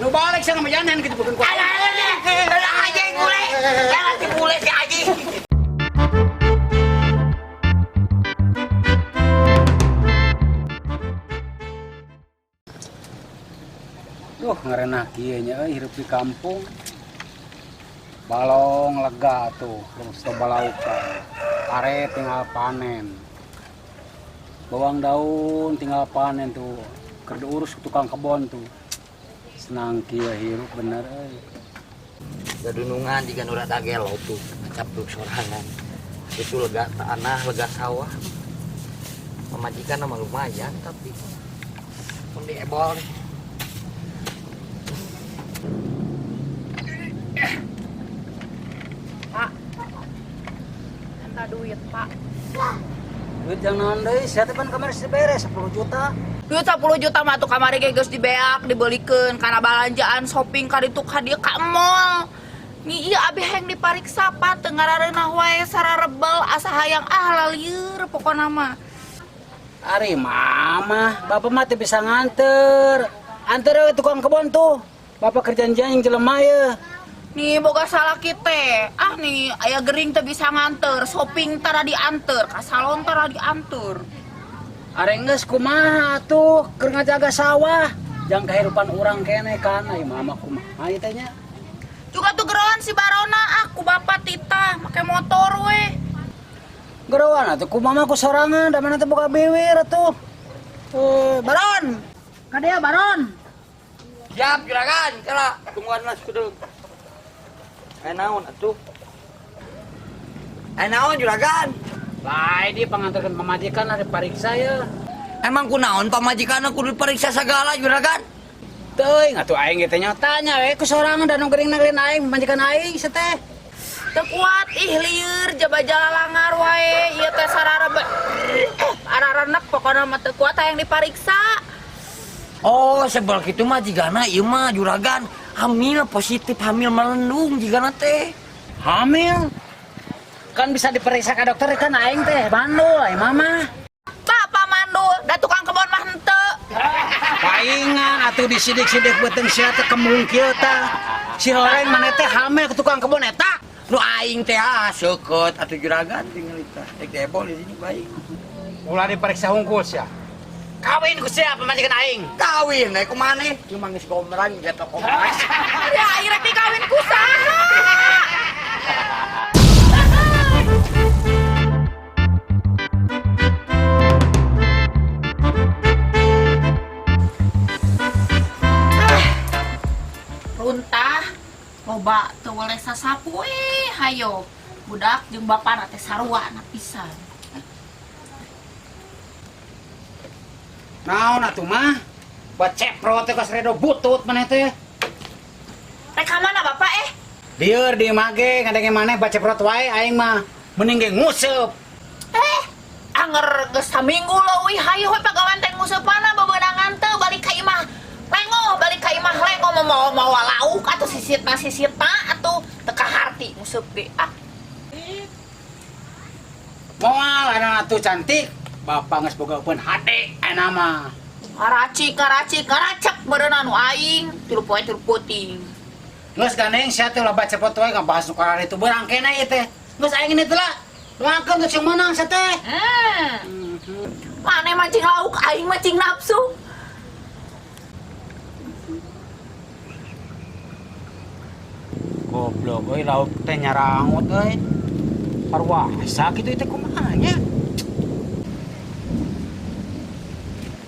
Nu balik sia ngamajanan kitu bukan ku. Alah, alah, anjing bule. Jangan si bule si anjing. Duh, ngarenah kieu nya euy hirup di kampung. Balong lega tuh, terus balaukan. Pare tinggal panen. Bawang daun tinggal panen tuh. Keur diurus tukang kebon tuh. Senang kieu hirup bener euy. Gadunungan jiga nu rada gelo tuh, capluk sorangan. Itu lega tanah, lega sawah. Pamajikan mah lumayan tapi mun diebol nih. Pak, minta duit, Pak. Duit yang naon deui, sia teh pan kamari beres 10 juta. Duit 10 juta mah tuh kamari ge geus dibeak, dibelikeun kana balanjaan shopping ka ditu ka dieu ka mall. Nih ieu abi hayang dipariksa, Pak, teu ngarareunah wae sararebel asa hayang ah lalieur pokona mah. Ari mama, bapak mah teu bisa nganter. Anter we tukang kebon tuh. Bapak kerjaan yang jelema ye. Nih boga salaki teh. Ah nih aya gering teu bisa nganter, shopping tara dianter, ka salon tara dianter. Are geus kumaha tuh keur ngajaga sawah. Jang kehidupan urang keneh kan ai mama kumaha ieu teh nya. Juga tuh geroan si Barona, aku bapak titah make motor we. Geroan atuh ku mama ku sorangan da mana teh boga biwir atuh. Baron. Ka dieu Baron. Siap juragan, kala tungguan lah kudu. Aya naon atuh? Aya naon juragan? Lain dia panganterkeun pamajikan ada pariksa ya. Emang kunaon pamajikan kudu diperiksa segala juragan? Teuing atuh aing ge teh nya tanya we ku sorangan da nu gering nagrin aing pamajikan aing sia teh. Teu kuat ih lieur jaba jalangar wae ieu teh sararebe. Ararenek pokona mah teu kuat hayang dipariksa. Oh, sebel kitu mah jigana ieu mah juragan hamil positif hamil melendung jigana teh. Hamil? Kan bisa diperiksa ke dokter kan aing teh bandul aing mama. Bapak mandul, da tukang kebon mah henteu. Paingan atuh disidik-sidik beuteung sia teh kembung kieu tah. Si horeng maneh teh hamil ke tukang kebon eta. Nu aing teh ah seukeut atuh juragan tinggal tah. Rek diebol di sini baik. Ulah diperiksa hungkul sia. Kawin ku sia pamajikan aing. Kawin we ku maneh? Cuma geus gombrang gitu kompas. Ya aing rek dikawin ku saha? Runtah loba teu weleh sasapu hayo. Budak jeung bapana teh sarua na pisan. Naon atuh mah? Buat ceprot teh kos redo butut maneh teh. Rek ka mana bapak eh? Lieur di mage ngadenge maneh baca ceprot wae aing mah. Mending ge nguseup. Anger geus saminggu leuwih hayo we pagawean teh nguseupana bebenangan teu balik ka imah. Lengoh balik ka imah lengoh mau mawa lauk atuh sisitna-sisitna atuh teu kaharti nguseup ge ah. Moal anu atuh cantik. Bapak geus boga eupeun hade ayeuna mah. Ngaracik, ngaracik, ngaracek beureunan nu aing, tilu poe tilu peuting. Geus gandeng sia teh ulah baca ceprot wae ngabahas nu kararitu itu beurang keneh ieu teh. Geus aing ini teh lah. Doakeun geus meunang sia teh. Maneh mancing lauk, aing mancing nafsu. Goblok euy lauk teh nyarangut euy. Parwasa kitu teh kumaha nya?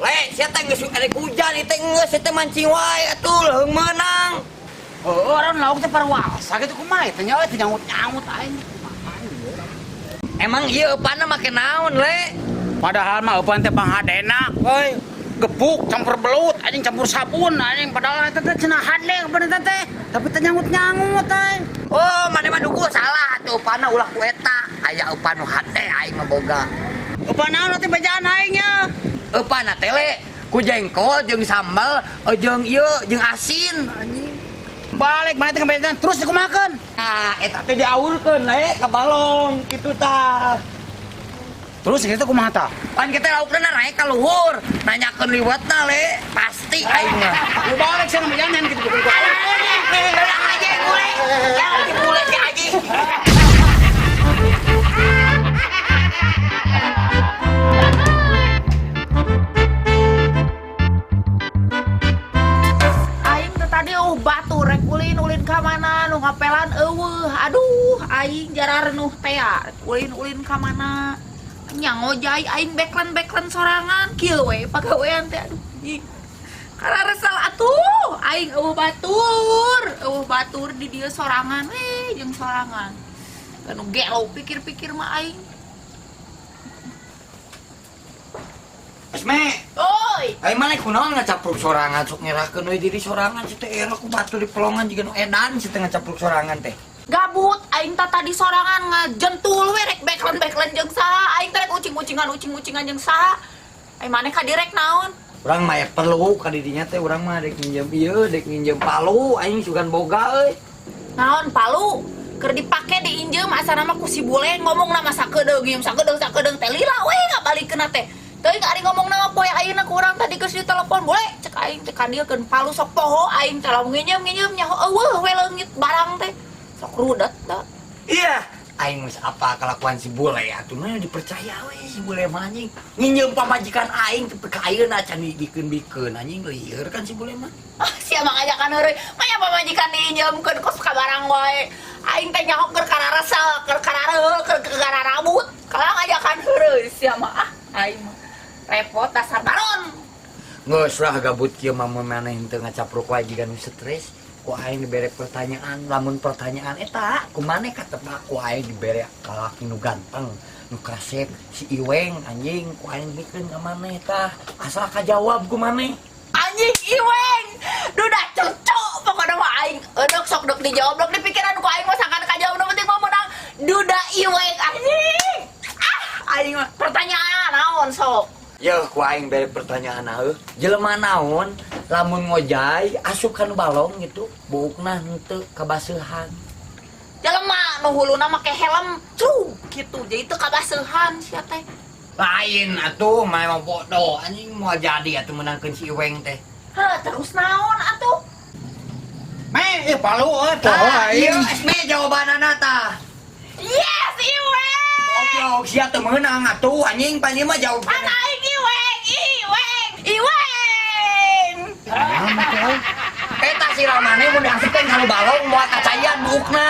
Le, sia teh geus arek hujan ieu teh geus sia teh mancing wae atuh leuheung meunang. Heueuh, orang lauk teh parwasa kitu kumaha teh nya euy teh nyangut-nyangut aing. Emang ieu eupanna make naon, Le? Padahal mah eupan teh panghadena euy. Gebuk campur belut anjing campur sabun anjing padahal eta teh cenah hade eupan eta teh. Tapi teh nyangut-nyangut euy. Oh, maneh mah duku salah atuh eupanna ulah ku eta. Aya eupan nu hade aing mah boga. Eupan naon teh bejaan aing nya? Eupanna teh Le, ku jengkol jeung sambal jeung ieu jeung asin anjing. Balik maneh teh ngebejaan terus dikumakeun. Nah, eta teh diaurkeun Le ka balong kitu tah. Terus kita kumaha tah? Pan kita laukna naik ka luhur, nanyakeun liwetna le, pasti aing mah. Lu balik sana majanan gitu bukan gua. Tenang aja bule. Jangan si bule si Haji. Aing teh tadi batur rek ulin-ulin ka mana nu ngapelan eueuh. Aduh, aing jararenuh teh ya. Rek ulin-ulin ka mana? Nya ngojay aing backland-backland sorangan kieu we pagawean teh aduh anjing. Kararesel atuh aing eueuh batur di dieu sorangan we jeung sorangan. Anu gelo pikir-pikir mah aing. Esme, Oi, aing mah kunaon ngacapruk sorangan sok nyerahkeun we diri sorangan si teh era ku batur di pelongan jiga nu edan si teh ngacapruk sorangan teh. Gabut aing teh tadi sorangan ngajentul we rek backland-backland jeung saha aing teh rek ucing-ucingan ucing-ucingan jeung saha. Aing maneh ka direk naon? Urang mah ya perlu ka didinya teh urang mah dek nginjem ieu, dek nginjem palu aing sugan boga euy. Naon palu? Keur dipake diinjem asana mah ku si bule ngomongna mah sakedeung ieu sakedeung sakedeung teh lila we ngabalikeunna teh. Teuing ari ngomongna mah poe ayeuna ku urang tadi geus ditelepon bule cek aing teh kadiekeun palu sok poho aing teh lamun nginjem-nginjem nyaho eueuh we leungit barang teh. Sok rudet da. Iya, aing geus apa kelakuan si bule atuh mah dipercaya we si bule mah anjing. Nginjem pamajikan aing tapi ka ayeuna can dibikeun-bikeun anjing lieur kan si bule mah. Ah, sia mah ngajakan heureuy. Maya pamajikan diinjemkeun kos ka barang wae. Aing teh nyaho keur kararesel, keur karareul, keur kararabut. Kalah ngajakan heureuy sia mah. Ah, aing mah repot dasar baron. Geus lah gabut kieu mah mun maneh henteu ngacapruk wae jiga nu stres. Ku aing dibere pertanyaan, lamun pertanyaan eta ku maneh katebak ku aing dibere kalaki nu ganteng, nu kasep si Iweng anjing ku aing bikeun ka maneh tah. Asal kajawab ku maneh. Anjing Iweng, duda cocok pokoknya mah aing eudek sok dek dijawab dek di pikiran ku aing mah sangkan kajawab nu penting mah menang duda Iweng anjing. Ah, aing mah pertanyaan naon sok. Yeuh ku aing bere pertanyaan heuh. Jelema naon lamun ngojay asup kana balong gitu, buukna henteu kabaseuhan. Jelema nu huluna make helm truk gitu jadi teu kabaseuhan sia teh. Lain atuh mah emang bodoh anjing moal jadi atuh menangkeun si Iweng teh. Heh, terus naon atuh? Me, ieu palu euy poho aing. Ieu Esme jawabanana tah. Yes, Iweng. Goblok sia teu meunang atuh anjing pan ieu mah jawab. Pan aing Iweng, Iweng, Iweng. Eta si Ramane mun diasupkeun kana balong moal kacayan buukna.